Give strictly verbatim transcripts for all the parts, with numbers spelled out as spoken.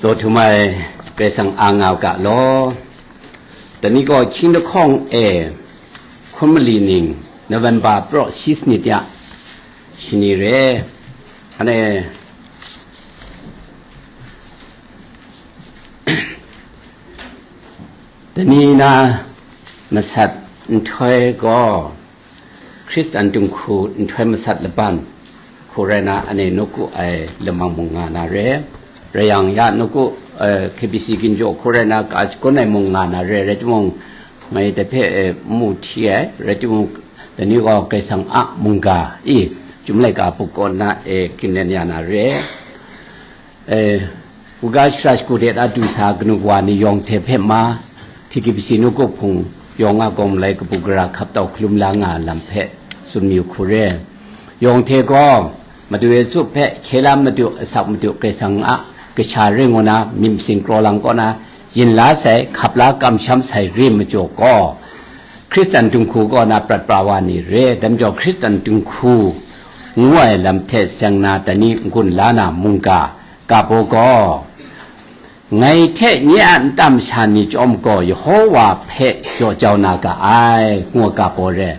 Taw htum ai Karai Kasang a nga u ga law. Dai ni gaw hkying lahkawng e hkun mali ning November praw shi sanit ya shani re. Ane, dai ni na masat nhtoi gaw, Hkristan dinghku nhtoi masat laban hku rai na, ane nawku ai lamang mung nga na re. Rai yang ya nawku, eh, K B C ginjaw hku rai na ka shakawn ai mung nga na re, rai timung, ngai dai hpe, eh, n mu hti ai, rai timung, dai ni gaw Karai Kasang a mungga i Chyum laika hpuk kaw na e ginen ya na re. Eh, u ga shara shagu de a du sa kanu wa ni yawng hte hpe ma, T K B C nawku hpung yawng a gawng malai kabu gara hkap tau hkalum la nga lam hpe tsun mayu hku re. Yawng hte gaw, Madu Yesu hpe hkye la Madu, asak Madu Karai Kasang a kasha ring ngu na, myit masin kraw lang kaw na, yin la sai, hkap la kamsham sai re majaw gaw, Hkristan dinghku kaw na prat pra wa ni re, dai majaw Hkristan dinghku ngu ai lam hte seng na dai ni n-gun la na mungga, ga baw gaw, ngai hte nye a nta masha ni chyawm gaw Yehowa hpe jaw jau na ga ai, ngu ga baw re.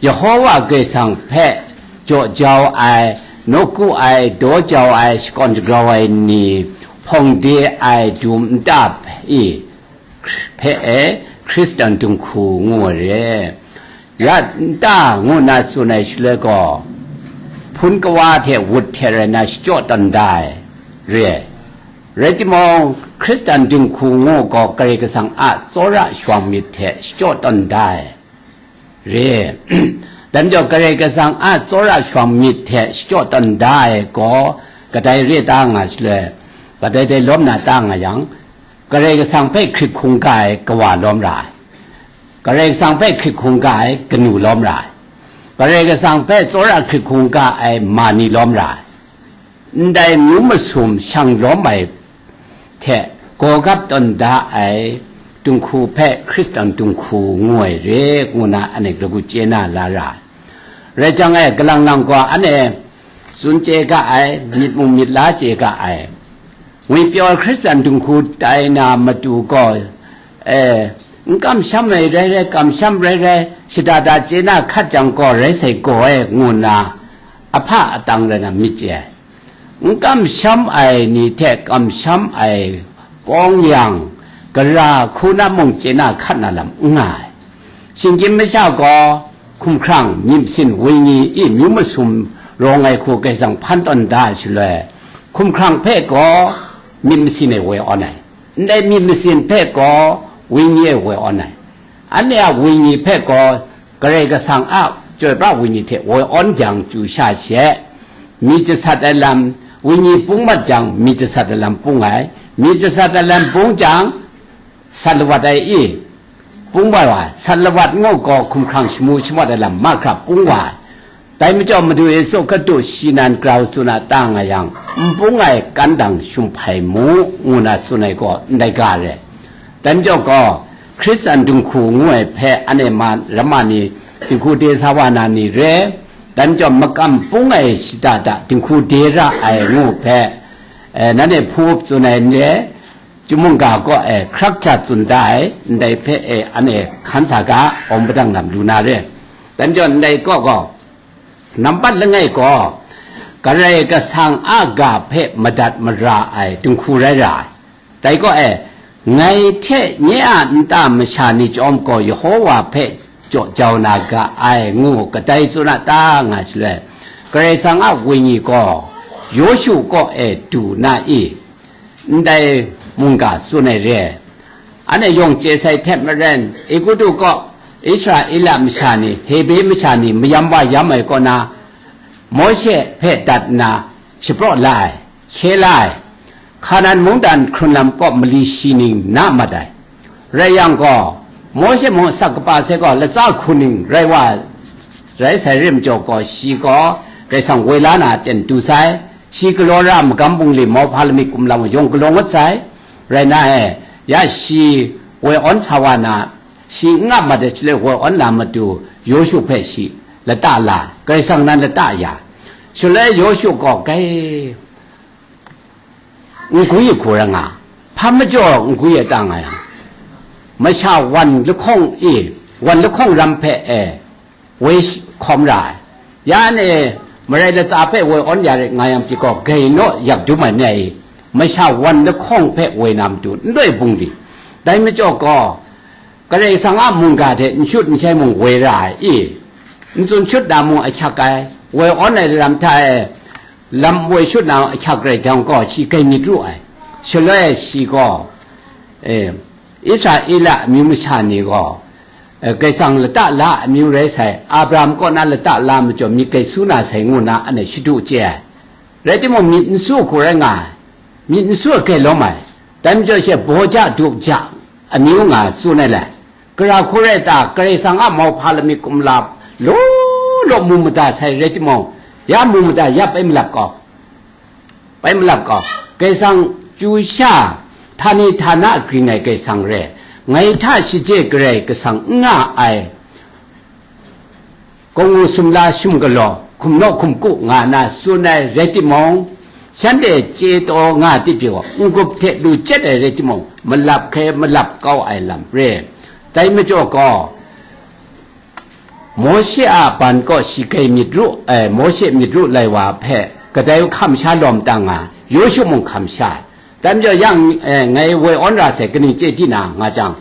Yehowa Karai Kasang hpe jaw jau ai, nawku ai, daw jau ai, shakawn shagrau ai ni, hpawng de ai dum nta hpe i, hpe e Hkristan dinghku ngu ai re. Ya nta ngu na tsun ai shaloi gaw, hpun kawa hte wut hte rai na shachyaw tawn da ai re. Rai timung, Hkristan dinghku ngu gaw Karai Kasang a tsawra shawng myit hte shachyaw tawn da ai re. Dai majaw Karai Kasang a tsawra shawng myit hte shachyaw tawn da ai gaw, kadai re ta nga shaloi, kadai dai lawm na ta nga yang, Karai Kasang hpe hkrit hkungga ai kawa lawm ra ai. Karai Kasang hpe hkrit hkungga ai kanu lawm ra ai. Karai Kasang hpe tsawra hkrit hkungga ai ma ni lawm ra ai. Ndai myu masum shang lawm ai hte gawgap tawn da ai dinghku hpe Hkristan dinghku ngu ai re, ngu na anek lagu chye na la ra ai. Rai jang e, kalang lang gaw anhte tsun chye ga ai, myit mung myit la chye ga ai. Ngwipyaw Hkristan dinghku tai na matu gaw, e, n kamsham ai rai rai, kamsham rai rai, shada da chye na hkat jang gaw rai sai gaw ai, ngu nna ahpa atang rai na myit chye ai. N kamsham ai ni hte kamsham ai pawng yang, gara hku na mung chye na hkat na lam n nga ai. Shinggyim masha gaw hkumhkrang myit masin wenyi i myu masum rawng ai hku Karai Kasang hpan tawn da ai shaloi, hkumhkrang hpe gaw myit masin e woi awn ai, ndai myit masin hpe gaw wenyi e woi awn ai. Anhte a wenyi hpe gaw Karai Kasang a chyoi pra wenyi hte woi awn jang chyu sha she, mi jasat ai lam, wenyi pung mat jang mi jasat ai lam pung ai, mi jasat ai lam pung jang, sat lawat ai i, pung wa ai, sat lawat ngu gaw hkumhkrang shamu shamawt ai lam mahkra pung wa ai. Dai majaw Madu Yesu Hkristu shi nan grau tsun a ta nga yang, n pung ai kan dang shum hpai mu, ngu na tsun ai gaw ndai ga re. Dai majaw gaw, Hkristan dinghku ngu ai hpe anhte ma, ramma ni, dinghku de sa wa na ni re, dai majaw makam pung ai shada da dinghku de ra ai ngu hpe, eh, nanhte hpu tsun ai n re, Chyum mungga kaw e hkrak hta tsun da ai, ndai hpe e anhte hkan sa ga, awng padang lam lu na re. Dai majaw ndai kaw gaw, nampat langai gaw, Karai Kasang a ga hpe madat mara ai dinghku rai ra ai. Dai kaw e, ngai hte nye a nta masha ni chyawm gaw Yehowa hpe jaw jau na ga ai, ngu kadai tsun a ta nga shaloi, Karai Kasang a wenyi gaw Yawshu kaw e du na i? Ndai mungga tsun ai re. Anhte yawng chye sai hte maren, Egutu kaw Israela masha ni, Hebre masha ni mayam wa yam ai kaw na, Mawshe hpe dat nna shapraw la ai, hkye la ai, Hkanan mungdan hkrun lam kaw mali shi ning na mat ai. Rai yang gaw, Mawshe mung asak kaba sai gaw latsa hku ning rai wa, rai sai re majaw gaw, shi gaw Karai Kasang woi la na aten du sai, shi galaw ra magam bungli mauhpa lamik kumlang yawng galaw ngut sai, rai na e, ya shi woi awn sa wa na, shi n nga mat ai shaloi woi awn na matu, Yawshu hpe shi lata la, Karai Kasang nan lata ya, shaloi Yawshu gaw gai n gwi ai hku rai nga, hpa majaw n gwi ai ta nga yang, masha wan lahkawng e, wan lahkawng ram hpe e, woi hkawm ra ai. Ya ni, marai latsa hpe woi awn ya rit nga yang pyi gaw, gai naw yak dum ai ni e, masha wan lahkawng hpe woi na matu n loi bungli. Dai majaw gaw, Karai Kasang a mungga hte n shut n shai mung woi ra ai i? N tsun shut na mung ahkyak ai, woi awn ai lam hta e lam woi shut na ahkyak rai jang gaw, shi gai myit ru ai. Shaloi shi gaw, e, Israela amyu masha ni gaw, e, Karai Kasang lata la a amyu rai sai, Abraham kaw na lata la majaw myit gai su na sai ngu na, anhte shadu chye ai. Rai timung, myit n su hku rai nga ai, myit n su ai gai lawm ai. Dai majaw she Bawja Dukja amyu nga tsun ai le. Gara hku rai ta, Karai Kasang a mauhpa lamik kumla law law mu mada sai rai timung, ya mu mada ya bai malap kau, bai malap kau. Karai Kasang chyu sha, htani htana gring ai Karai Kasang re, ngai hta shaje Karai Kasang n nga ai, Kung wu sumla shum galaw, hkum naw hkum ku nga na tsun ai rai timung, shanhte chye taw nga ai pyi gaw, n-gup hte lu chyet ai rai timung, malap hkrai malap kau ai lam re. Dai majaw gaw, Mawshe a ban kaw shi gai myit ru ai, Mawshe myit ru lai wa hpe kadai hkam sha lawm ta nga, Yawshu mung hkam sha ai. Dai majaw yang, eh, ngai woi awn ra sai, kaning chye di na nga jang,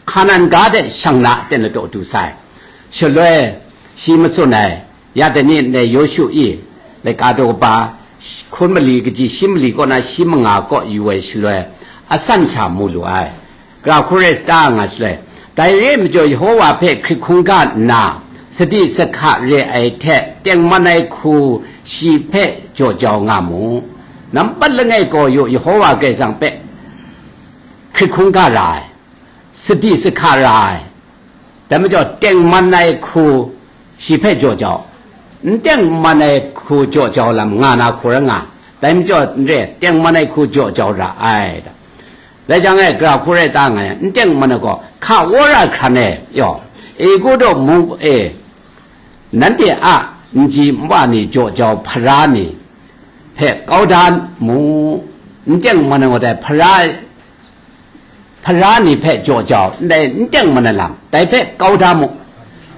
Hkanan ga de shang na ten ladaw du sai. Shaloi shi matsun ai, ya dai ni ndai Yawshu i, laika daw kaba, hkun mali kaji shi mali kaw na shi manga kaw yu ai shaloi, asan sha mu lu ai. Gara hku rai sa ta nga shaloi, dai re ai majaw Yehova hpe hkrit hkungga nna, sadi sahka re ai hte tengman ai hku shi hpe jaw jau nga mu. Nampat langai gaw yaw Yehova Karai Kasang hpe hkrit hkungga ra ai, sadi sahka ra ai, dai majaw tengman ai hku shi hpe jaw jau, n tengman ai hku jaw jau lam nga na hku rai nga, dai majaw n re, tengman ai hku jaw jau ra ai. Dai jang e, gara hku rai ta nga yang, n tengman ai gaw hka wora hkran e, yaw, Egutu mung e, nanhte a nji nwa ni jaw jau Hpara ni hpe kau da mu, n tengman ai gaw dai Hpara Hpara ni hpe jaw jau, ndai n teng mana lam, dai hpe kau da mu,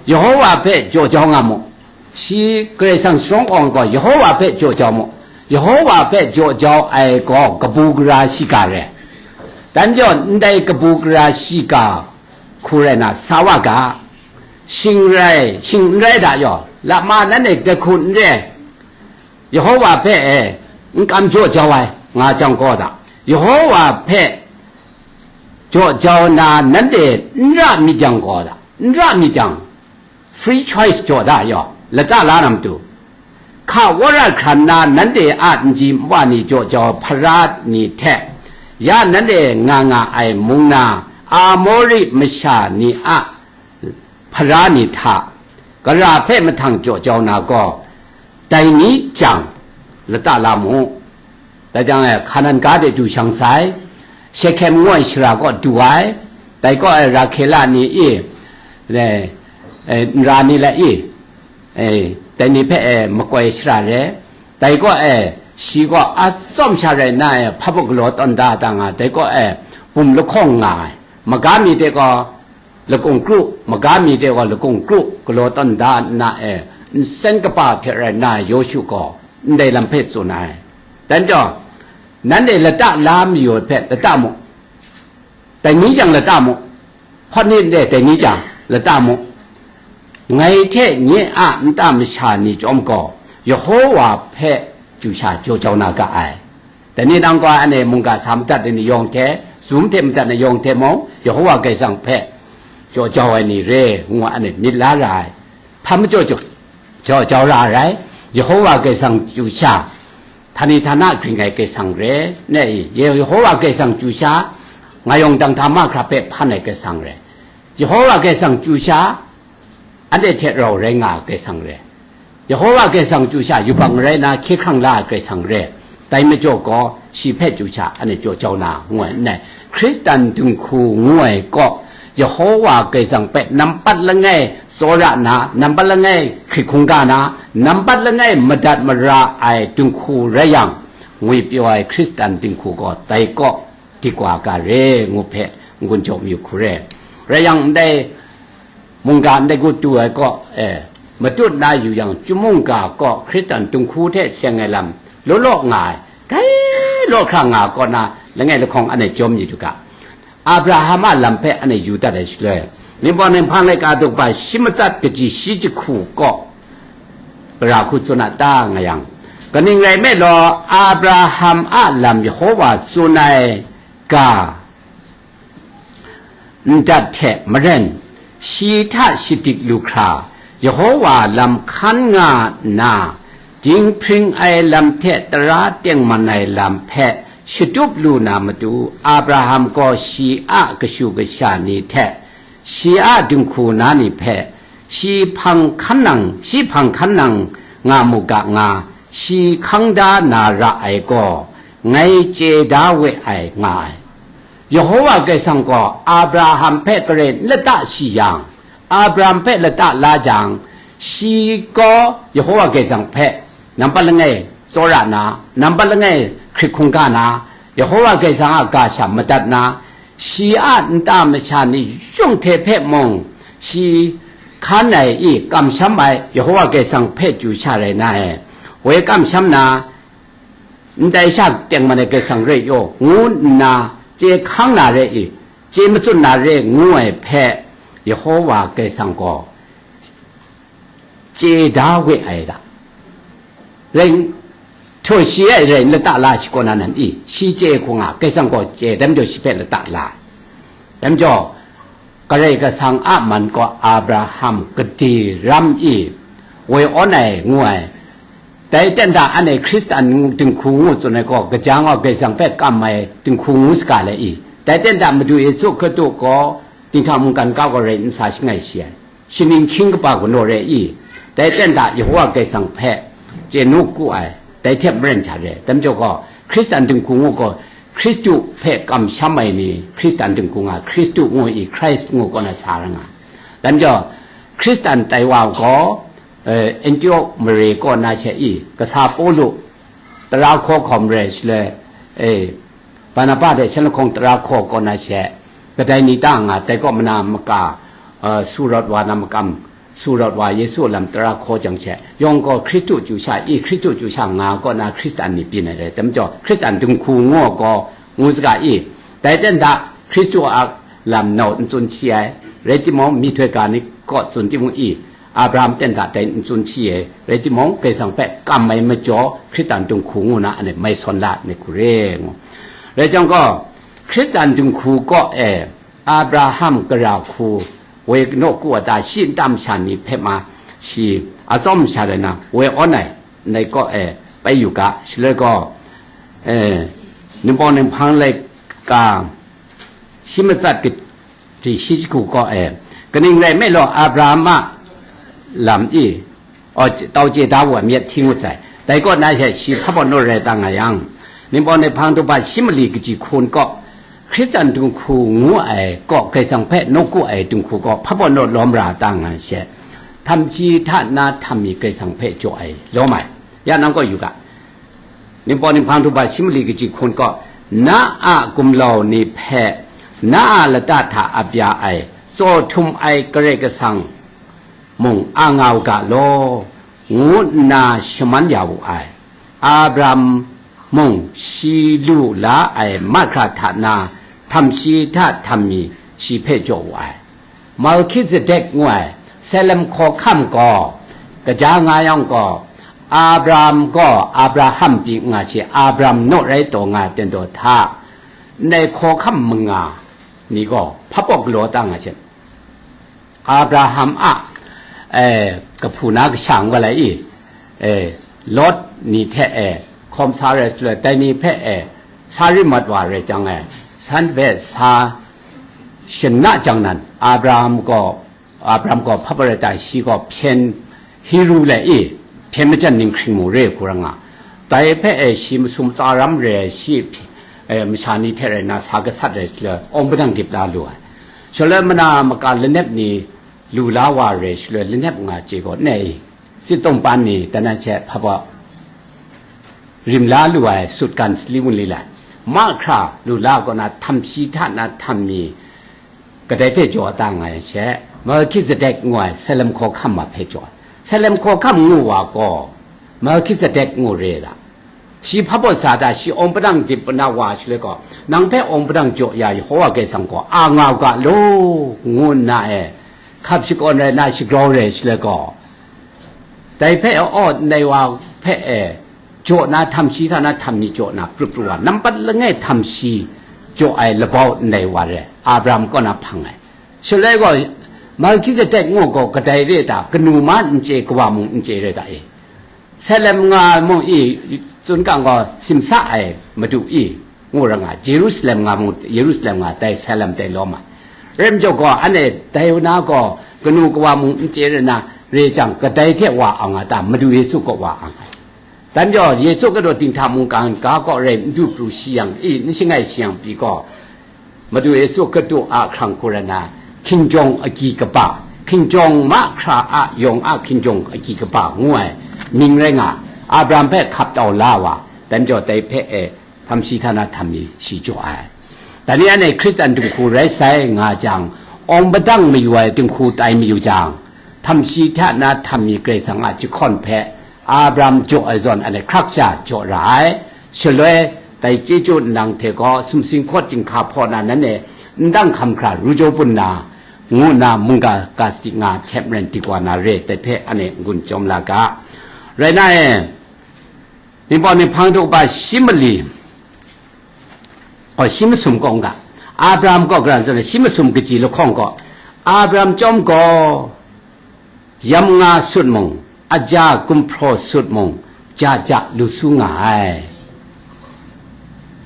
Yehova hpe jaw jau nga mu, shi Karai Kasang sharawng awng gaw Yehova hpe jaw jau mu, Yehova hpe jaw jau ai gaw kabu gara shiga re, dan jaw ndai kabu gara shiga hku rai na sa wa ga, shing rai, shing n rai da yaw, lama nanhte dai hku n re, Yehova hpe e, n kam jaw jau ai, nga jang gaw da. Yehova hpe jaw jau na nanhte n ra myit jang gaw da. N ra myit jang, free choice jaw da yaw, lata la na matu. Hka wora hkran na nanhte a nji nwa ni jaw jau Hpara ni hte, ya nanhte nga nga ai mung na Amori masha ni a Hpara ni hta, gara hpe mahtang jaw jau na gaw, dai ni jang lata la mu. Dai jang e, Hkanan ga de du shang sai, Shehkem ngu ai shara kaw du ai, dai kaw e Rahkela ni i, e, e, nra ni la i, e, dai ni hpe e makoi shara re, dai kaw e shi gaw atsawm sha rai nna e, hpa buk galaw tawn da da nga, dai kaw e bum lahkawng nga ai, maga mi de gaw, lakung kru, maga mi de wa lakung kru galaw tawn da nna e, nsen kaba hte rai nna Yawshu gaw ndai lam hpe tsun ai. Dan jaw, nanhte lata la mayu hpe lata mu, dai ni jang lata mu, hpawt ni ndai dai ni jang lata mu, ngai hte nye a nta masha ni chyawm gaw Yawhowa hpe chyu sha jaw jau na ga ai. Dai ni nang gaw anhte mungga sa madat ai ni yawng hte, zum hte madat ai yawng hte mung, Yawhowa Karai Kasang hpe jaw jau ai ni re, ngu anhte myit la ra ai. Hpa majaw jaw, jaw jau ra ai rai, Yawhowa Karai Kasang chyu sha, htani htana gring ai Karai Kasang re, ne, Yawhowa Karai Kasang chyu sha, nga yawng dang hta mahkra hpe hpan ai Karai Kasang re, Yawhowa Karai Kasang chyu sha, anhte hte rau rai nga ai Karai Kasang re, Yawhowa Karai Kasang chyu sha yubak ngarai na hkye hkrang la ai Karai Kasang re, dai majaw gaw shi hpe chyu sha anhte jaw jau na ngu ai n rai. Hkristan dinghku ngu ai kaw, Yawhowa Karai Kasang hpe nampat langai tsawra na, nampat langai hkrit hkungga na, nampat langai madat mara ai dinghku rai yang, ngwi pyaw ai Hkristan dinghku gaw dai kaw di wa ga re ngu hpe n-gun jaw mayu hku re. Rai yang, ndai mungga ndai gut tu ai kaw, e, matut na yu yang, chyum mungga kaw Hkristan dinghku hte seng ai lam law law nga ai, grai law hkra nga ai kaw na, langai lahkawng anhte jawm yu ga. Abraham a lam hpe anhte yu dat ai shaloi, Ninghpawng Ninghpang laika dukba shi matsat kaji shi jahku kaw, gara hku tsun a ta nga yang, kaning rai nme law, Abraham a lam Yehova tsun ai ga, ndat hte maren, shi hta shadik lu hkra, Yehova lam hkan nga nna, dinghpring ai lam hte tara tengman ai lam hpe shatup lu na matu, Abraham gaw shi a kashu kasha ni hte, shi a dinghku na ni hpe, shi hpang hkan nang, shi hpang hkan nang nga mu ga nga, shi hkang da na ra ai gaw, ngai chye da we ai, nga ai. Yehova Kaisang gaw Abraham hpe gare n lata shi yang, Abraham hpe lata la jang, shi gaw Yehova Kaisang hpe nampat langai tsawra na, nampat langai hkrit hkungga na, Yehova Kaisang a ga sha madat na, shi a nta masha ni yung hte hpe mung, shi hkan ai i kamsham ai Yehova Kaisang hpe chyu sha rai na e. Woi kamsham na, ndai sha tengman ai Kaisang re yaw, ngu nna chye hkang na re i, chye matsun na re ngu ai hpe, Yehova Kaisang gaw chye da we ai da. Rai, htaw shi e rai lata la shi kaw na nan i, shi chye hku nga, Kaisang gaw chye, dai majaw shi hpe lata la ai. Dai majaw, Karai Kasang a man gaw Abraham gade ram i, woi awn ai ngu ai. Dai ten hta anhte Hkristan dinghku ngu tsun ai gaw, kaja ngau Kaisang hpe kam ai dinghku ngu saga le i. Dai ten hta Madu Yesu Hkristu gaw dinghta mungkan kau gaw rai n sa shangai shi ai. Shaning hkying kaba galaw re i, dai ten hta Yehova Kaisang hpe chye nawku ai, dai hte maren hta re. Dai majaw gaw, Hkristan dinghku ngu gaw, Hkristu hpe kamsham ai ni, Hkristan dinghku nga, Hkristu ngu i, Christ ngu kaw na sa ra nga. Dai majaw, Hkristan tai wa gaw, eh, Antiok mare kaw na she i, kasa Pawlu, tara hkaw hkawm re shaloi, eh, Barnaba hte shan lahkawng tara hkaw kaw na she, kadai ni ta nga, dai kaw mana maka, eh, su rawt wa na makam, su rawt wa Yesu lam tara hkaw jang she, yawng gaw Hkristu chyu sha i, Hkristu chyu sha nga kaw na Hkristan ni byin ai rai. Dai majaw, Hkristan dinghku ngu gaw, ngu saga i, dai ten hta Hkristu a lam nau n tsun hti ai, rai timung, myihtoi ga ni kaw tsun timung i, Abraham ten hta dai n tsun hti ai, rai timung, Kaisang hpe kam ai majaw, Hkristan dinghku ngu na anhte mai sawn la ai hku re ngu. Rai jang gaw, Hkristan dinghku kaw e, Abraham gara hku woi nawku a ta, shi nta masha ni hpe ma, shi a tsawm masha rai na, woi awn ai, ndai kaw e, bai yu ga, shaloi gaw, eh, Ninghpawng Ninghpang laika, shi matsat ka-, di shi jahku kaw e, kaning rai nme law, Abraham a lam i, aw, tau chye da wa myit hti ngut sai. Dai kaw na she shi hpa baw naw rai ta nga yang, Ninghpawng Ninghpang du hpa shi mali kaji hkun kaw, Hkristan dinghku ngu ai kaw, Kaisang hpe nawku ai dinghku kaw, hpa baw naw lawm ra ta nga she, htamji hta na htam mi Kaisang hpe jaw ai lawm ai. Ya nang kaw yu ga. Ninghpawng Ninghpang du hpa shi mali kaji hkun kaw, na a gumlau ni hpe, na a lata hta ap ya ai, tsaw htum ai Karai Kasang mung a nga u ga law, ngu nna shaman ya wu ai. Abraham mung shi lu la ai mahkra hta na, htam shi hta htam mi shi hpe jaw wu ai. Melhkizedek ngu ai Salem hkawhkam gaw, kaja nga yang gaw, Abraham gaw Abraham pyi n nga shi, Abraham naw rai taw nga ai ten daw hta, ndai hkawhkam manga ni gaw hpa baw galaw ta nga shi. Abraham a, eh, kahpu na kasha ngu ga lai i, eh, Lot ni hte, eh, hkawm sa rai shaloi, dai ni hpe, eh, sa rit mat wa rai jang, eh, san hpe sa shana jang nan, Abraham gaw, Abraham gaw hpa baw rai ta, shi gaw hpyen Heru le i, hpyen majan ninghkring mu re hku ra nga. Dai hpe e shi masum matsa ram re ai shi, e, masha ni hte rai nna sa gasat rai shaloi, awng padang dip la lu ai. Shaloi mana maka lanep ni lu la wa re shaloi, lanep nga chye gaw, ne i, sit tawngpan ni, dan na hte hpa baw, rim la lu ai sutgan sali wunli lai, mahkra lu la kaw na, htam shi hta na htam mi kadai hpe jaw da nga ai she, Melhkizedek ngu ai Salem hkawhkam ma hpe jaw ai. Salem hkawhkam ngu wa gaw, Melhkizedek ngu re ai da. Shi hpa baw sa da, shi awng padang dip na wa shaloi gaw, nang hpe awng padang jaw ya Yehova Karai Kasang gaw a nga u ga law, ngu nna e, hkap shakawn rai na shagrau rai shaloi gaw, dai hpe aw ndai wa hpe e, jaw na htam shi hta na htam ni jaw na pru pru wa, nampat langai htam shi jaw ai labau ndai wa re, Abraham kaw na hpang ai. Shaloi gaw, Melhkizedek ngu gaw kadai re ta, kanu ma n chye, kawa mung n chye re ta e? Salem nga mung i, tsun kang gaw, simsa ai madu i, ngu ra nga, Jerusalem nga mung, Jerusalem nga, dai Salem dai lawm ai. Rai majaw gaw, anhte dai na gaw, kanu kawa mung n chye re na, re jang, kadai hte wa ang a ta, Madu Yesu kaw wa ang ai. Dan jaw, Yesu kadu dinghta mungkan ga kaw rai n du pru shi yang, i, n shangai shi yang pyi gaw, Madu Yesu kadu a hkrang hku rai na, hkinjawng agyi kaba, hkinjawng mahkra a yawng a hkinjawng agyi kaba ngu ai mying rai nga, Abraham hpe hkap tau la wa, dan jaw dai hpe e htam shi hta na htam mi shi jaw ai. Dan ni anhte Hkristan dinghku rai sai nga jang, awng padang mayu ai dinghku tai mayu jang, htam shi hta na htam mi Karai Kasang a jahkawn hpe Abraham jaw ai zawn anhte hkrak sha jaw ra ai. Shaloi, dai chyeju nlang hte gaw sumsing hkawt chyinghka hpaw na nanhte n dang hkam hkra ru jaw bun na, ngu nna mungga ga sadi nga hte maren dik wa na re, dai hpe anhte n-gun chyawm la ga. Rai na e, Ningpawt ni hpang daw ba shi mali, gaw, shi masum kaw n ga, Abraham kaw gara zawn, shi masum kaji lahkawng gaw, Abraham chyawm gaw, yam nga sut mung, aja gumhpraw sut mung, ja ja lu su nga ai.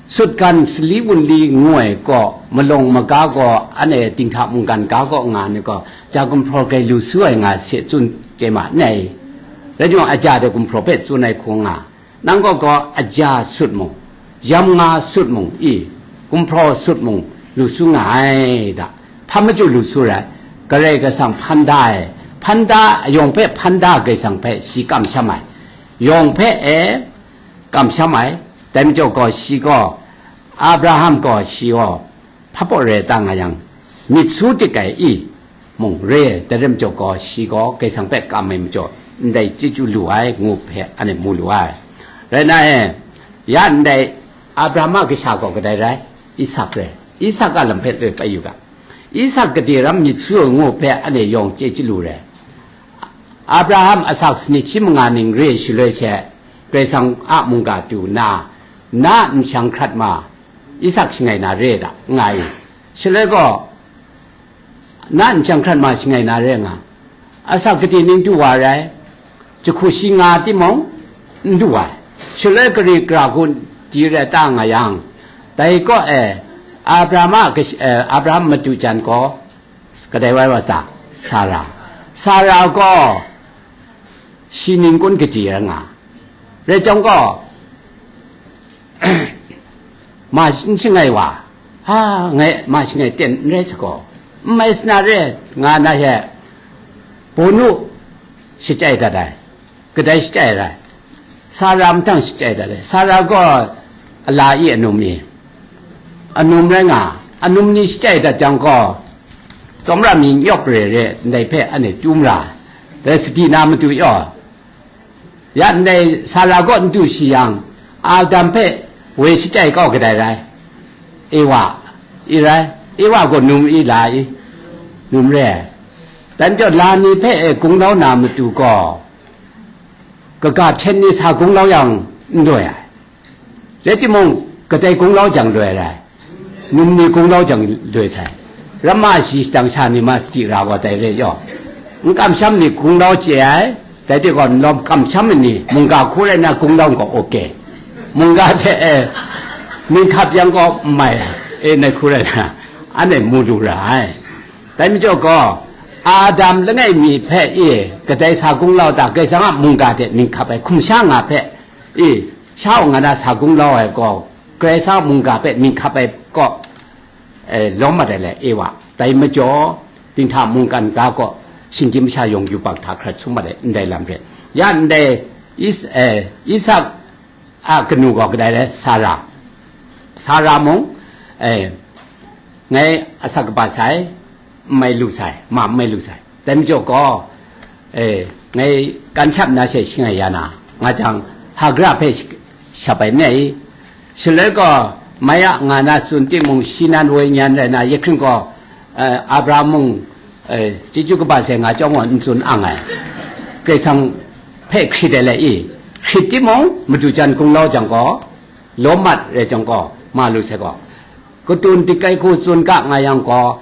Sutgan sali wunli ngu ai gaw, malawng maga gaw, anhte dinghta mungkan ga kaw nga ai gaw, ja gumhpraw grai lu su ai nga se tsun chye ma n ai. Rai timung, aja de gumhpraw hpe tsun ai hku nga, nang gaw gaw aja sut mung, yam nga sut mung i, gumhpraw sut mung lu su nga ai da. Hpa machyu lu su rai, Karai Kasang hpan da ai, hpan da, yawng hpe hpan da Karai Kasang hpe shi kamsham ai, yawng hpe e kamsham ai, dai majaw gaw shi gaw, Abraham gaw shi gaw, hpa baw rai ta nga yang, myit su dik ai i, mung re ai, dai rai majaw gaw, shi gaw Karai Kasang hpe kam ai majaw, ndai chyeju lu ai, ngu hpe anhte mu lu ai. Rai na e, ya ndai Abraham a kasha gaw kadai rai? Isak rai. Isak a lam hpe loi pai yu ga. Isak gade ram myit su ai ngu hpe anhte yawng chye chyalu rai. Abraham asak sanit shi manga ning re shaloi she, Karai Kasang a mungga du nna, na nshang hkrat ma, Isak shangai na re da, nga i. Shaloi gaw, na nshang hkrat ma shangai na re nga, asak gade ning du wa rai, jahku shi nga timung, n du ai. Shaloi gari gara gun di rai ta nga yang, dai kaw e, Abraham a kash-, eh, Abraham madu jan gaw, kadai wai wa ta? Sara. Sara gaw, shi ning kun kaji rai nga. Rai chyawm gaw, ma n shangai wa, ha, ngai ma shangai ten n rai sa gaw, n mai sa na re, nga na he, Bawnu shachye dat ai, kadai shachye rai, Sara mahtang shachye dat ai, Sara gaw a la i, anum i, anum rai nga, anum ni shachye dat jang gaw, tsawmra mi n yawp re re, ndai hpe anhte tu mara, dai sadi na matu yaw, ya ndai Sara gaw n du shi yang, Adam hpe woi shachye kau kadai rai? Ewa, i rai, Ewa gaw num i, la i, num re ai. Dan jaw, la ni hpe e gunglau na matu gaw, kaga hpyen ni sa gunglau yang n loi ai. Rai timung, kadai gunglau jang loi rai? Num ni gunglau jang loi sai. Ramma shi shadang sha ni ma sadi ra wa dai re yaw. N kamsham ni gunglau chye ai, dai hte gaw nlawm kamsham ai ni mungga hku rai na gunglau gaw oke. Mungga hte e, ninghkap yang gaw n mai, e, nai hku rai na, anhte mu lu ra ai. Dai majaw gaw, Adam langai mi hpe e, kadai sa gunglau ta, Karai Kasang a mungga hte ninghkap ai hkum sha nga hpe, e, sha wa nga na sa gunglau ai gaw, Karai Kasang a mungga hpe ninghkap ai kaw, e, lawm mat ai le, Ewa. Dai majaw, dinghta mungkan ga gaw, shinggyim masha yawng yubak hta hkrat sum mat ai, ndai lam re. Ya ndai, Is-, e, Isak, a kanu gaw kadai rai, Sara. Sara mung, eh, ngai asak kaba sai, n mai lu sai, ma n mai lu sai. Dai majaw gaw, eh, ngai kan shap na she shangai ya na, nga jang, Hagara hpe sh-, shap ai n rai i? Shaloi gaw, mai a nga na tsun timung, shi nan woi nyan rai na, ye hkring gaw, eh, Abraham mung, eh, chyeju kaba sai nga chyawm gaw n tsun ang ai. Karai Kasang hpe hkrit ai lai i? Hkrit timung, madu jan gunglau jang gaw, lawm mat rai jang gaw, ma lu sai gaw, katun dikkai hku tsun ga nga yang gaw,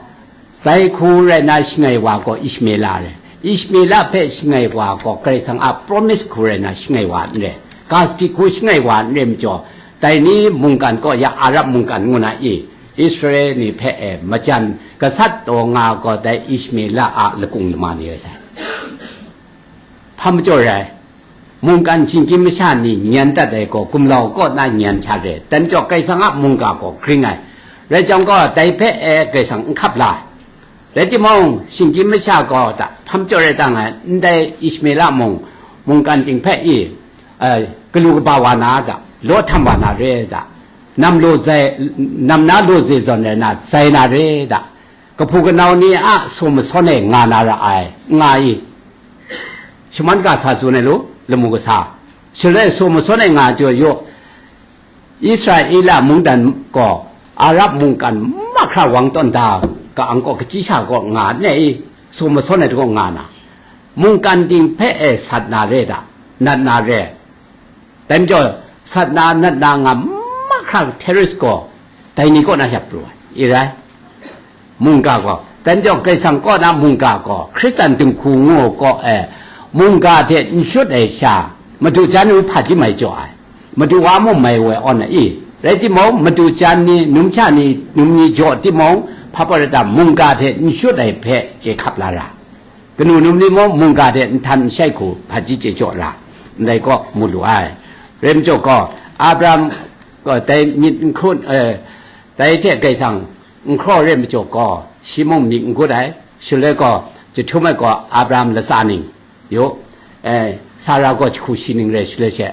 dai hku rai na shangai wa gaw Ishmela rai. Ishmela hpe shangai wa gaw Karai Kasang a promise hku rai na shangai wa n rai. Kasti hku shangai wa n rai majaw, dai ni mungkan gaw ya Arab mungkan ngu na i? Israel ni hpe e majan gasat taw nga gaw dai Ishmela a lakung lama ni rai sai. Hpa majaw rai, mungkan shinggyim masha ni nyan dat ai gaw gumlau kaw na nyan hta re, dan jaw Karai Kasang a mungga gaw gring ai. Rai jang gaw, dai hpe e Karai Kasang n hkap la. Rai timung, shinggyim masha gaw da, hpa majaw rai tang ai, ndai Ishmela mung, mungkan ting hpe i, eh, galu kaba wa na da, law htam wa na re da, nam law zai, nam na law ze zawn rai na, zai na re da, kahpu kanau ni a saw masawn e nga na ra ai, nga i? Shaman ga sa tsun ai lu, lamu kasa. Shaloi saw masawn e nga jaw yaw, Israela mungdan gaw Arab mungkan mahkra wang tawn da ka ang gaw, kachyi sha gaw nga ne i? Saw masawn ai gaw nga na, mungkan ting hpe e sat na re da, nat na re. Dai majaw, sat na, nat na nga mahkra terrorist gaw, dai ni kaw na sha pru ai, i rai? Mungga gaw, dai majaw, Karai Kasang kaw na mungga gaw, Hkristan dinghku ngu kaw e, mungga hte n shut ai sha, madu jan ni hpa ji mai jaw ai, madu wa mung mai woi awn ai i? Rai timung, madu jan ni, numsha ni, num ni jaw timung, hpa pawt rai ta, mungga hte n shut ai hpe chye hkap la ra. Kanu num ni mung mungga hte nhtan nshai hku hpaji chye jaw ra, ndai kaw mu lu ai. Rai majaw gaw, Abraham gaw dai myit n hkun, eh, dai hte Karai Kasang n hkraw re majaw gaw, shi mung myit n gut ai. Shaloi gaw, jahtum ai gaw Abraham latsa ning, yu, eh, Sara gaw jahku shi ning rai shaloi she,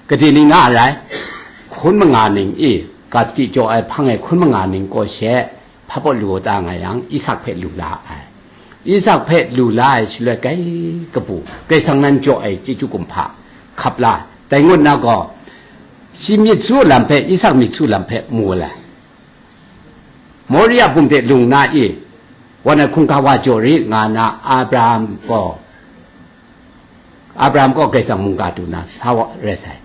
gade ni nga a rai? Hkun manga ning i, kasti jaw ai hpang e hkun manga ning kaw she, hpa pawt lu ta nga yang, Isak hpe lu la ai. Isak hpe lu la ai shaloi kai kabu, Karai Kasang nan jaw ai chyeju kumhpa hkap la, dai ngut na gaw, shi myit su lam hpe, Isak myit su lam hpe mu ai. Moria bum de lung na i, wa na hkungga wa jaw rit nga na Abraham gaw, Abraham gaw Karai Kasang mungga du na sa wa rai sai.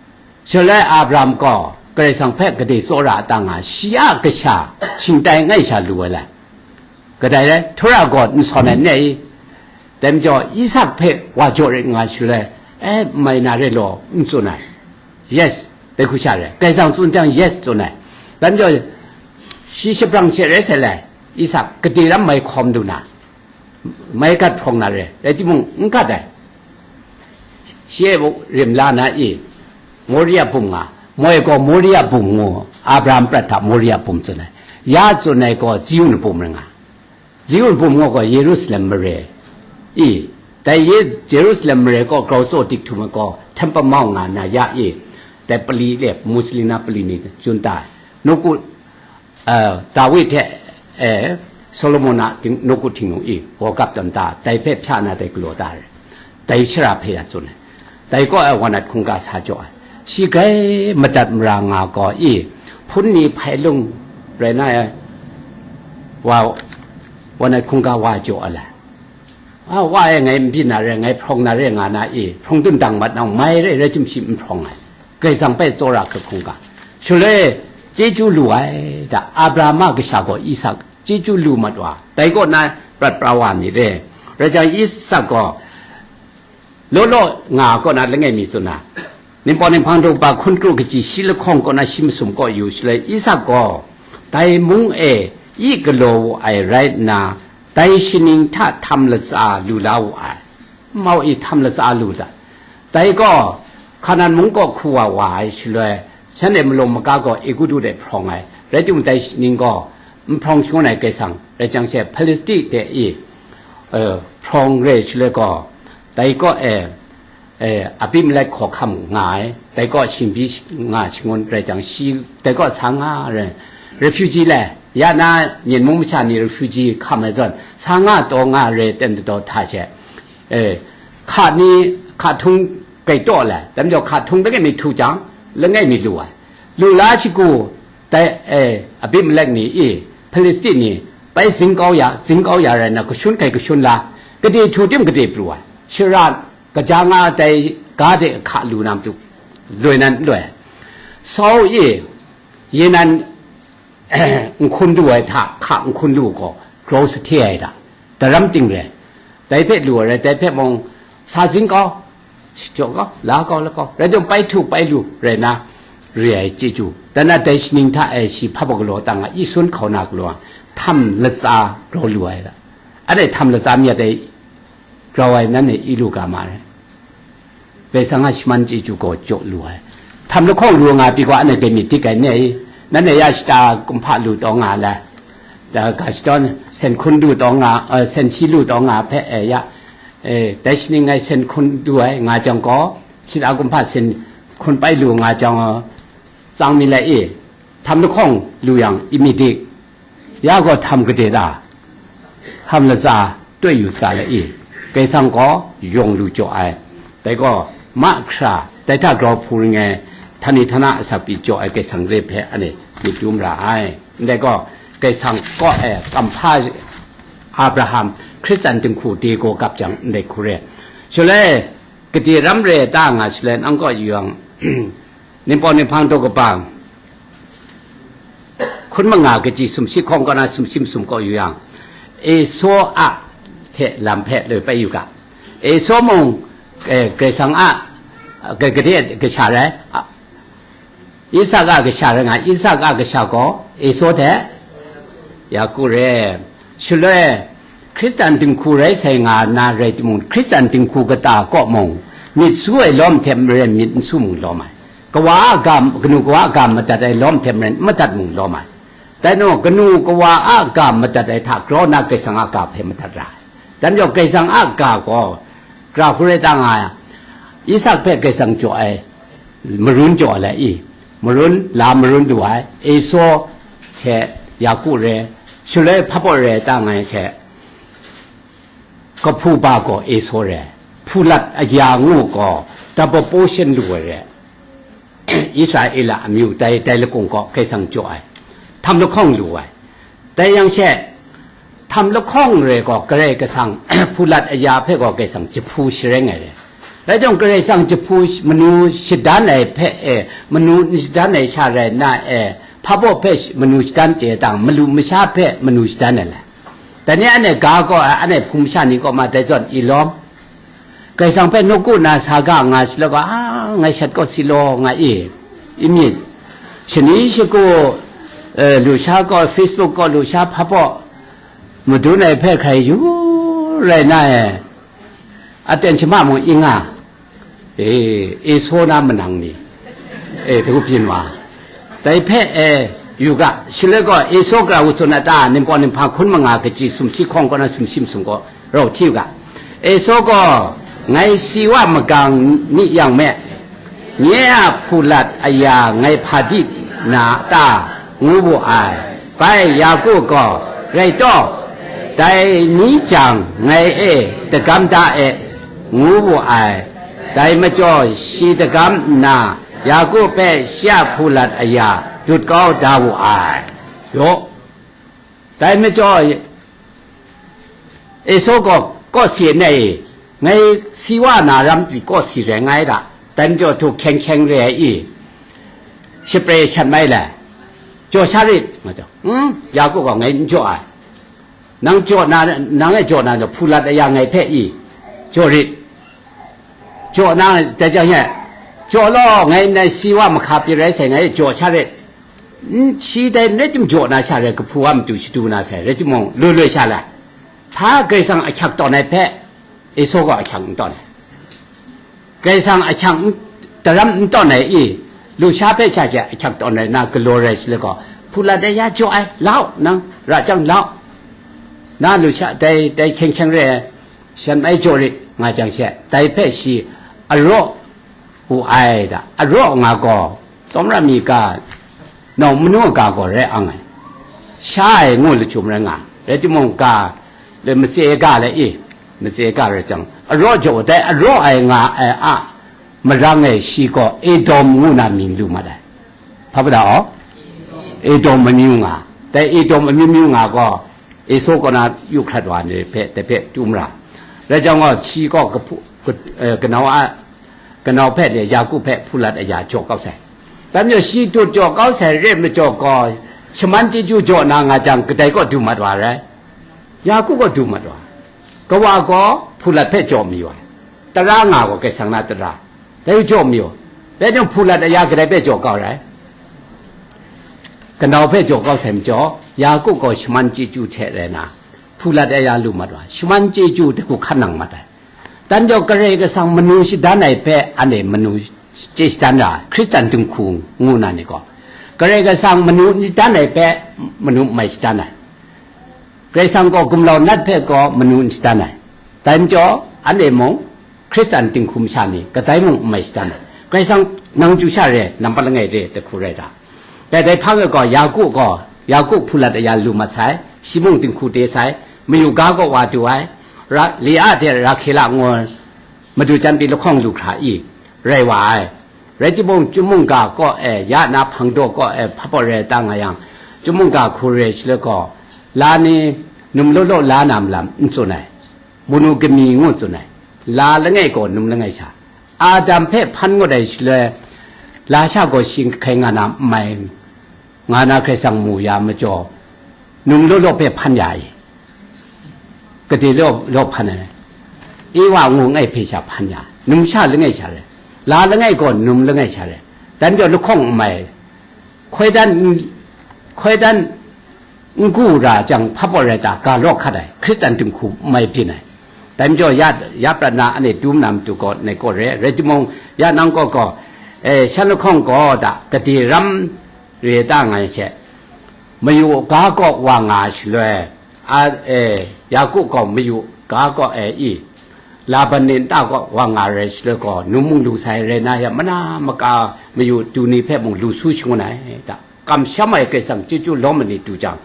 Shaloi Abraham gaw Karai Kasang hpe gade tsawra a ta nga, shi a kasha shingtai ngai sha lu ai lai. Kadai rai, Htara gaw n sawn ai n rai i? Dai majaw, Isak hpe wa jaw rit nga shaloi, e, mai na re law, n tsun ai. Yes, dai hku sha rai. Karai Kasang tsun jang, yes, tsun ai. Dai majaw, shi shabrang she rai sai lai. Isak, gade ram mai hkawm du na, mai gat hprawng na re, rai timung, n gat ai. Shi e rim la na i, Moria bum nga, moi gaw Moria bum ngu, Abraham prat hta Moria bum tsun ai. Ya tsun ai gaw Ziun bum rai nga. Ziun bum ngu gaw Yerusalem mare i, dai Ye-, Yerusalem mare gaw grau tsaw dik htum ai gaw, Temple Mount nga na ya i, dai pali le, Muslim na pali ni chun ta ai. Nawku, eh, Dawi hte, eh, Solomon a ting-, nawku htingnu i, gawgap tawn ta, dai hpe hpya na dai galaw ta ai. Dai shara hpe ya tsun ai. Dai kaw ai wa nat hkungga sa jaw ai. Shi grai madat mara nga gaw i, hpun ni hpai lung rai na ai, wa, wa nat hkungga wa jaw ai lai. A, wa e ngai n byin na re, ngai hprawng na re nga na i, hprawng dun dang mat nang mai re, rai timung shi n hprawng ai. Karai Kasang hpe tsawra hkrit hkungga. Shaloi, chyeju lu ai, da, Abraham a kasha gaw Isak chyeju lu mat wa, dai kaw na prat pra wa myit re. Rai jang, Isak gaw, law law nga kaw na langai mi tsun na, Ningpawt Ninghpang Daw Ba hkun kru kaji shi lahkawng kaw na shi masum kaw yu shaloi, Isak gaw dai mung e yi galaw wu ai rai nna, dai shaning hta htam latsa lu la wu ai. Mau i htam latsa lu dat. Dai gaw, Hkanan mung kaw hku wa wa ai shaloi, shanhte malawng maga gaw Egutu de hprawng ai, rai timung, dai shaning gaw n hprawng shangun ai, Karai Kasang rai jang she, Hpilisti de i, eh, hprawng re shaloi gaw, dai kaw e, eh, Abimelek hkawhkam nga ai, dai kaw shingbi nga shangun rai jang, shi dai kaw sa nga rai, refugee le, ya na Myen mung masha ni refugee hkam ai zawn, sa nga taw nga re ten daw hta she, eh, hka ni, hka htung gai taw le, dai majaw hka htung langai mi htu jang, langai mi lu ai. Lu la shagu, dai, eh, Abimelek ni i, Hpilisti ni, bai zing kau ya, zing kau ya rai na, kashun hkai kashun la, gade htu tim gade pru ai. Shara kaja nga dai ga de hka lu na matu, loi nan n loi. Sau i, ye nan, n hkun lu ai hta, hka n hkun lu gaw, grau sa hte ai hta, daram ting re. Dai hpe lu ai rai, dai hpe mung, sa zing kau, jaw kau, la kau, la kau, rai jawng pai htu pai lu rai na, re ai chyeju. Dan na dai shaning hta e shi hpa baw galaw tang a, i sun hkau na galaw, htam latsa grau lu ai hta. Anhte htam latsa myit ai, grau ai nanhte i lu ga ma ai. Bai sang a shaman chyeju gaw jaw lu ai. Htam lahkawng lu nga pyi gaw, anhte dai myit dik ai ne i? Nanhte ya shata kumhpa lu taw nga la, da ga shadawn sen hkun du taw nga, eh, sen si lu taw nga hpe, eh, ya, eh, dai shaning ngai sen hkun du ai nga jang gaw, shata kumhpa sen hkun pai lu nga jang, eh, tsang mi lai i? Htam lahkawng lu yang, i mi dik? Ya gaw htam gade ta? Htam latsa toi yu saga le i? Kaisang gaw yawng lu jaw ai. Dai gaw, mahkra, dai hta grau hpu ring ai, htani htana asak pyi jaw ai Kaisang re hpe anhte myit dum ra ai. Ndai gaw, Kaisang kaw e kamhpa Abraham, Hkristan dinghku de gaw gap jang ndai hku re. Shaloi, gade ram re ta nga shaloi, nang kaw yu yang, Ningpawt Ninghpang daw kaba, hkun manga kaji sumshi hkawng kaw na sumshi masum kaw yu yang, Esau a hte lam hpe loi pai yu ga. Esau mung, eh, Kaisang a, eh, gade kasha rai, a, Isak a kasha rai nga, Isak a kasha gaw Esau hte Yaku re. Shaloi, Hkristan dinghku rai sai nga na rai timung, Hkristan dinghku kata kaw mung, myit su ai lawm hte maren myit n su mung lawm ai. Kawa a ga, kanu kawa a ga madat ai lawm hte maren n madat mung lawm ai. Dai nu, kanu kawa a ga madat ai hta grau na Kaisang a ga hpe madat ra ai. Dai majaw Kaisang a ga gaw, gara hku rai ta nga, Isak hpe Kaisang jaw ai, marun jaw ai i, marun, la marun lu ai, Esau hte Yaku re, shaloi hpa baw re ta nga ai hte, kahpu ba gaw Esau re, hpulat aya ngu gaw double portion lu ai re, Israela amyu dai, dai lakung kaw Kaisang jaw ai, htam lahkawng lu ai. Dai yang she, htam lahkawng re gaw Karai Kasang, hpulat aya hpe gaw Kaisang jahpu shareng ai re. Rai jawng, Karai Kasang jahpu sh-, manu shadan ai hpe e, manu n shadan ai sha rai nna e, hpa baw hpe sh-, manu shadan chye tang, malu masha hpe manu shadan ai le. Dai ni anhte ga gaw, anhte hpung masha ni kaw ma dai zawn i lawm. Kaisang hpe nawku na sa ga nga shaloi gaw, a, ngai shat kaw si law nga i, i myit. Shani shagu, eh, lu sha kaw, Facebook kaw lu sha hpa baw, madun ai hpe hkrai yu rai na e, aten shama mung i nga, e, Esau na manang ni, e, hte gu byin wa. Dai hpe, e, yu ga, shaloi gaw Esau gara wu tsun a ta, Ningpawt Ninghpang hkun manga kaji sumshi hkawng kaw na sumshi masum gaw rau hti u ga. Esau gaw, ngai si wa magang ni yang me, nye a hpulat aya ngai hpa di na ta, ngu wu ai. Bai Yaku gaw, rai taw, dai ni jang ngai e dagam da e, ngu wu ai. Dai majaw shi dagam nna, Yaku hpe shi a hpulat aya dut kau da wu ai. Yaw. Dai majaw, Esau gaw, kawsi nai, ngai si wa na ram pyi kawsi rai ngai da, dai majaw htu hkyeng hkyeng re ai i, shapre shat mai le, jaw sha rit, nga jaw, hmm, Yaku gaw ngai n jaw ai, nang jaw na, nang e jaw na, hpulat aya ngai hpe i, jaw rit, jaw na, dai jang e, jaw law, ngai nai si wa mahka pyi rai sai, ngai e jaw sha rit, n, shi dai n rai tim jaw na sha rai, kahpu a matu shadu na sai, rai timung, loi loi sha la, hpa Karai Kasang ahkyak tawn ai hpe, Esau gaw ahkyak n tawn ai. Karai Kasang ahkyak n, daram n tawn ai i, lusha hpe sha she ahkyak tawn ai na galaw rai shaloi gaw, hpulat ai ya jaw ai, lau, nang, ra chyang lau, na lusha dai, dai hkyeng hkyeng re ai, shan mai jaw rit, nga jang she, dai hpe shi araw wu ai da, araw nga gaw, tsawmra mi ga, nau manu ga gaw rai ang ai, sha ai ngu lachyum rai nga, rai timung ga, le matse ga le i, matse ga rai jang, araw jaw dai, araw ai nga ai a, marang e shi gaw Edom ngu na mying lu mat ai. Hpa bada aw? Edom amyu nga. Dai Edom amyu myu nga gaw, Esaw kaw na yu hkrat wa ni hpe, dai hpe tum ra. Rai jang gaw, shi gaw kahpu, ka, eh, kanau a, kanau hpe de, Yaku hpe hpulat aya jaw kau sai. Dai majaw shi dut jaw kau sai re majaw gaw, shaman chyeju jaw na nga jang, kadai kaw du mat wa rai? Yaku kaw du mat wa. Kawa gaw hpulat hpe jaw mi wa. Tara nga gaw Kaisang na tara. Dai jaw mi wa. Dai jang hpulat aya kadai hpe jaw kau rai? Kanau hpe jaw kau sai majaw, Yaku gaw shaman chyeju hte rai na, hpulat aya lu mat wa. Shaman chyeju dai hku hkan nang mat ai. Dan jaw Karai Kasang manu shadan ai hpe, anhte manu chye shadan ra, Hkristan dinghku ngu na ni gaw, Karai Kasang manu n shadan ai hpe, manu n mai shadan ai. Karai Kasang gaw gumlau nat hpe gaw manu n shadan ai. Dai majaw, anhte mung Hkristan dinghku masha ni kadai mung n mai shadan ai. Karai Kasang nang chyu sha re, nampat langai re, dai hku rai ta? Dai, dai hpang e gaw, Yaku gaw, Yaku hpulat aya lu mat sai, shi mung dinghku te sai, mayu ga gaw wa du ai, Ra, Lia hte Rahkela ngu, madu jan pyi lahkawng lu hkra i, rai wa ai. Rai timung, chyum mungga kaw e, ya na hpang daw kaw e, hpa pawt rai ta nga yang, chyum mungga hku re shaloi gaw, la ni num law law la na malam n tsun ai, munu gami ngu tsun ai, la langai gaw num langai sha, Adam hpe hpan ngut ai shaloi, la sha gaw shi hkai nga na n mai, nga na Karai Kasang mu ya majaw, num law law hpe hpan ya i? Gade law law hpan ai, Ewa ngu ngai hpe sha hpan ya, num sha langai sha rai, la langai gaw num langai sha rai, dan jaw lahkawng n mai, hkoi dan n, hkoi dan n gu ra jang hpa pawt rai ta, ga law hkat ai, Hkristan dinghku n mai byin ai. Dai majaw, ya, ya prat na anhte dum na matu gaw, ngai kaw re, rai timung, ya nang kaw gaw, e, shan lahkawng gaw da, gade ram re ta nga ai she, mayu ga kaw wa nga ai shaloi, a, e, Yaku gaw mayu ga kaw e i, Laban ni nta kaw wa nga rai shaloi gaw, num mung lu sai rai na, ya mana maka mayu du ni hpe mung lu su shangun ai ta. Kamsham ai Karai Kasang chyeju lawm ai ni du jang,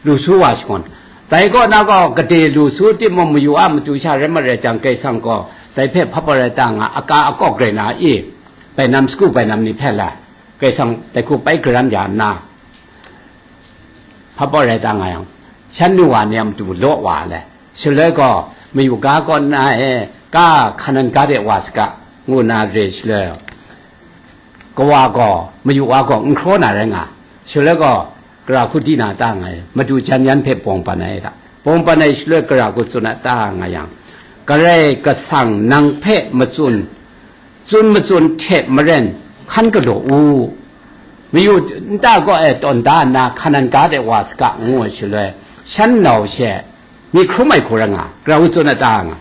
lu su wa shangun. Dai kaw na gaw, gade lu su timung, mayu a matu sha rai marai jang, Karai Kasang gaw dai hpe hpa pawt rai ta nga, aka akawk rai na i, bainam sagu bainam ni hpe la, Karai Kasang dai hku pai garan ya nna, hpa pawt rai ta nga yang, shan nu wa ni a matu law wa ai. Shaloi gaw, mayu ga kaw na e, ka Hkanan ga de wa saga, ngu nna re shaloi, kawa gaw, mayu wa gaw n hkraw na rai nga, shaloi gaw, gara hku di na ta nga ai, madu jan yan hpe bawng ban ai da. Bawng ban ai shaloi, gara hku tsun a ta nga yang, Karai Kasang nang hpe matsun, tsun matsun hte maren hkan galaw u. Mayu nta kaw e tawn da nna, Hkanan ga de wa saga, ngu ai shaloi, shan nau she myit hkrum ai hku rai nga, gara hku tsun a ta nga.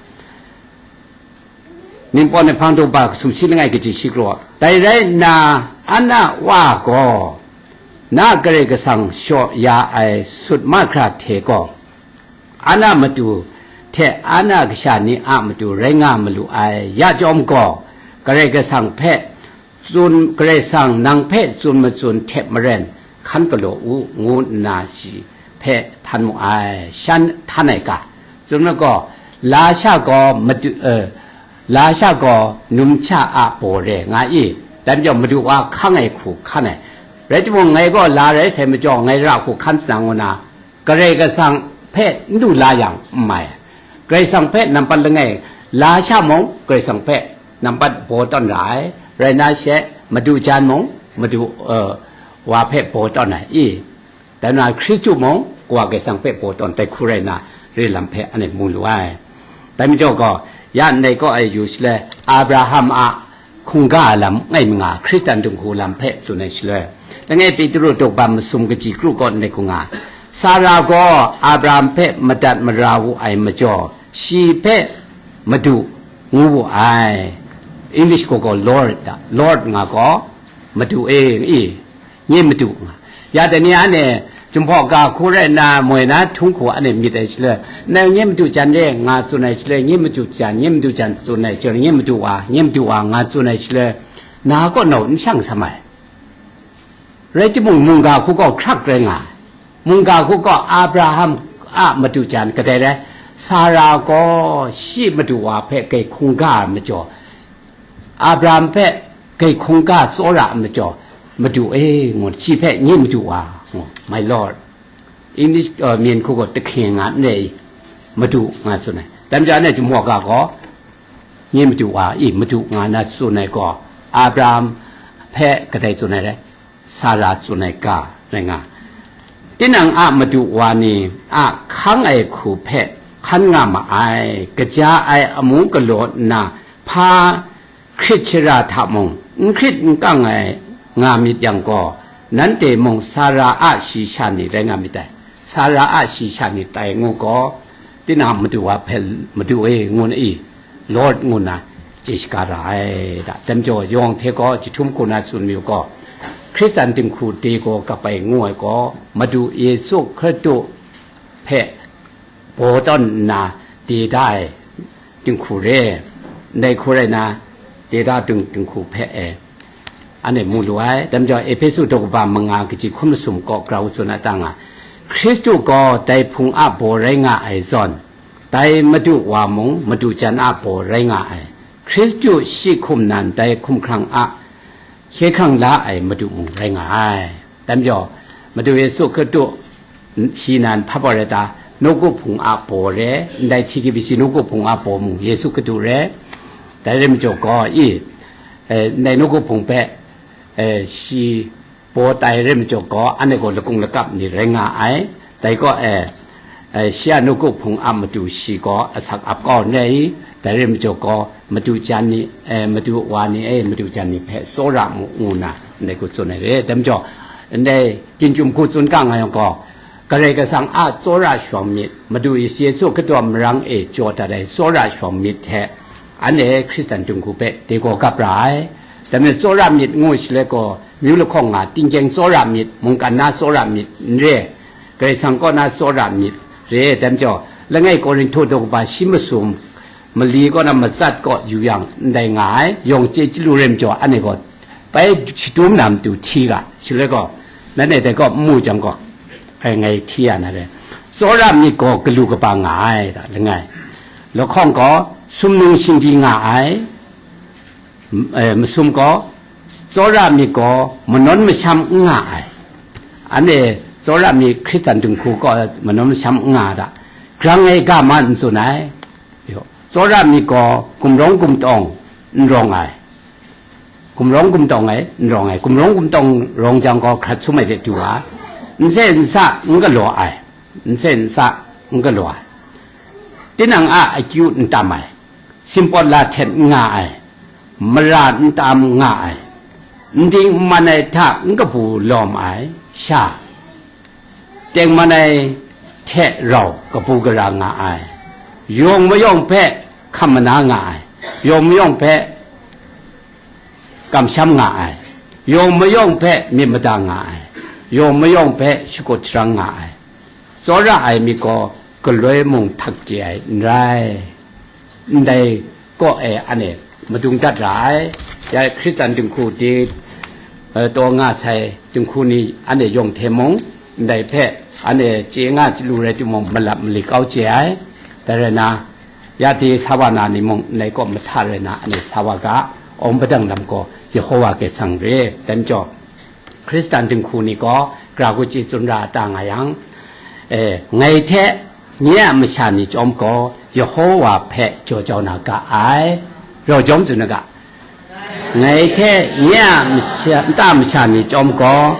Ningpawt ni hpang daw ba kasum shi langai kaji shi kraw. Dai rai nna, Ana wa gaw, na Karai Kasang shaw ya ai sut mahkra hte gaw, Ana matu hte Ana kasha ni a matu rai nga malu ai, ya chyawm gaw, Karai Kasang hpe tsun, Karai Kasang nang hpe tsun matsun hte maren hkan galaw u, ngu nna shi hpe htan mu ai, shan htan ai ga. Tsun ai gaw, la sha gaw madu, eh, la sha gaw numsha a baw re nga i, dai majaw madu wa hkang ai hku hkan ai. Rai timung, ngai gaw la rai sai majaw, ngai ra hku hkan sa na ngu na, Karai Kasang hpe n du la yang n mai ai. Karai Kasang hpe nampat langai, la sha mung Karai Kasang hpe nampat baw tawn ra ai, rai na she, madu jan mung madu, eh, wa hpe baw tawn ai i? Dai na Hkristu mung Kawa Karai Kasang hpe baw tawn dai hku rai na, re lam hpe anhte mu lu ai. Dai majaw gaw, ya ndai kaw ai yu shaloi, Abraham a hkungga ai lam ngai manga, Hkristan dinghku lam hpe tsun ai shaloi, langai Petru daw ba masum kaji kru kaw ndai hku nga, Sara gaw Abraham hpe madat mara wu ai majaw, shi hpe Madu ngu wu ai. English gaw gaw Lord da, Lord nga gaw, Madu e, i, nye Madu nga. Ya dai ni anhte Jinghpaw ga hku rai nna, moi na htung hku anhte myit ai shaloi, nang nye madu jan re nga tsun ai shaloi, nye madu jan, nye madu jan tsun ai shaloi, nye madu wa, nye madu wa nga tsun ai shaloi, na kaw nau n shang sam ai. Rai timung, mungga hku gaw hkrak rai nga ai. Mungga hku gaw Abraham a madu jan kadai rai, Sara gaw shi madu wa hpe gai hkungga ai majaw, Abraham hpe gai hkungga tsawra ai majaw, madu e, ngu, shi hpe nye madu wa, ngu, my lord. English, uh, myen hku gaw tahkeng nga n rai i, madu nga tsun ai. Dai majaw, anhte Jinghpaw ga gaw, nye madu wa i, madu nga na tsun ai gaw, Abraham hpe kadai tsun ai rai, Sara tsun ai ga rai nga. Tinang a madu wa ni a hkang ai hku hpe hkan nga ma ai, kaja ai amu galaw nna hpa hkrit shara hta mung n hkrit n kang ai nga myit yang gaw, nanhte mung Sara a shayi sha ni rai nga myit dai. Sara a shayi sha ni tai ngu gaw, tinang madu wa hpe, madu e, ngu na i, Lord, ngu nna chye shaga ra ai da. Dai majaw, yawng hte gaw jahtum hku na tsun mayu gaw, Hkristan dinghku de gaw kap ai ngu ai gaw, Madu Yesu Hkristu hpe baw tawn nna de da ai dinghku re, ndai hku rai na, de da ding, dinghku hpe e, anhte mu lu ai. Dai majaw, Ehpesu daw kaba manga kaji hkun masum kaw grau tsun a ta nga, Hkristu gaw dai Hpung a baw rai nga ai zawn, dai Madu wa mung madu jan a baw rai nga ai. Hkristu shi hkum nan dai hkumhkrang a hkye hkrang la ai Madu mung rai nga ai. Dai majaw, Madu Yesu Hkristu shi nan hpa baw rai ta, nawku hpung a baw re, ndai T K B C nawku hpung a baw mung Yesu Hkristu re. Dai rai majaw gaw, i, eh, ndai nawku hpung hpe, eh, shi baw tai rai majaw gaw, anhte gaw lakung lakap ni rai nga ai. Dai gaw, eh, eh, shi a nawku hpung a matu shi gaw asak ap kau n rai i? Dai rai majaw gaw, matu jan ni, eh, matu wa ni, eh, matu jan ni hpe tsawra mu, ngu nna ndai hku tsun ai re. Dai majaw, ndai Ginjum hku tsun ga nga yang gaw, Karai Kasang a tsawra shawng myit, Madu Yesu Hkristu a marang e jaw dat ai tsawra shawng myit hte, anhte Hkristan dinghku hpe de gaw gap ra ai. Dai majaw, tsawra myit ngu shaloi gaw, myu lahkawng nga, tingkyeng tsawra myit, mungkan na tsawra myit n re, Karai Kasang kaw na tsawra myit re. Dai majaw, langai Korinhto daw kaba shi masum mali kaw na matsat kaw yu yang, ndai nga ai, yawng chye chyalu rai majaw, anhte gaw bai shadum na matu hti ga, shaloi gaw, nanhte dai kaw n mu jang gaw, ai ngai hti ya na re. Tsawra myit gaw galu kaba nga ai, da, langai. Lahkawng gaw, sumnung shinji nga ai, m-, eh, masum gaw, tsawra myit gaw manawn masham n nga ai. Anhte tsawra myit Hkristan dinghku gaw manawn masham n nga da, grang ai ga ma n tsun ai. Tsawra myit gaw gumrawng gumtawng n rawng ai. Gumrawng gumtawng ai, n rawng ai. Gumrawng gumtawng rawng jang gaw hkrat sum ai de du ai. N se n sa n galaw ai. N se n sa n galaw ai. Tinang a akyu n tam ai. Simpawt la hten n nga ai. Mara n tam n nga ai. N ding n man ai hta n kabu lawm ai. Sha. Tengman ai hte rau kabu gara nga ai. Yawng mayawng hpe hkam mana nga ai. Yawng mayawng hpe kamsham nga ai. Yawng mayawng hpe myit mada nga ai. Yawng mayawng hpe shakut sharang nga ai. Tsawra ai myit gaw galoi mung htak chye ai n rai. Ndai kaw e anhte madung dat ra ai. Ya Hkristan dinghku de, eh, taw nga sai dinghku ni anhte yawng hte mung, ndai hpe anhte chye nga chyalu rai timung, malap mali kau chye ai. Dai rai na, ya de sa wa na ni mung, ndai kaw mahta rai na, anhte sa wa ga, awng padang lam gaw Yehova Karai Kasang re. Dai majaw, Hkristan dinghku ni gaw, gara hku chye tsun ra a ta nga yang, eh, ngai hte nye a masha ni chyawm gaw, Yehova hpe jaw jau na ga ai. Rau jawm tsun na ga. Ngai hte nye a masha, nta masha ni chyawm gaw,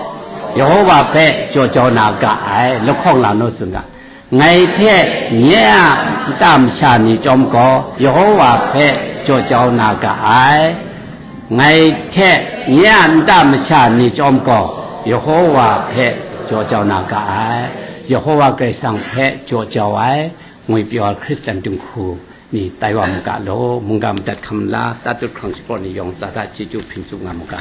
Yehova hpe jaw jau na ga ai. Lahkawng la naw tsun ga. Ngai hte nye a nta masha ni chyawm gaw, Yehova hpe jaw jau na ga ai. Ngai hte nye a nta masha ni chyawm gaw, Yehova hpe jaw jau na ga ai. Yehova Karai Kasang hpe jaw jau ai, ngwipyaw ai Hkristan dinghku ni tai wa mu ga law, mungga madat hkam la, tatut hkrang shapraw ni yawng tsa hta chyeju hpring tsun nga mu ga.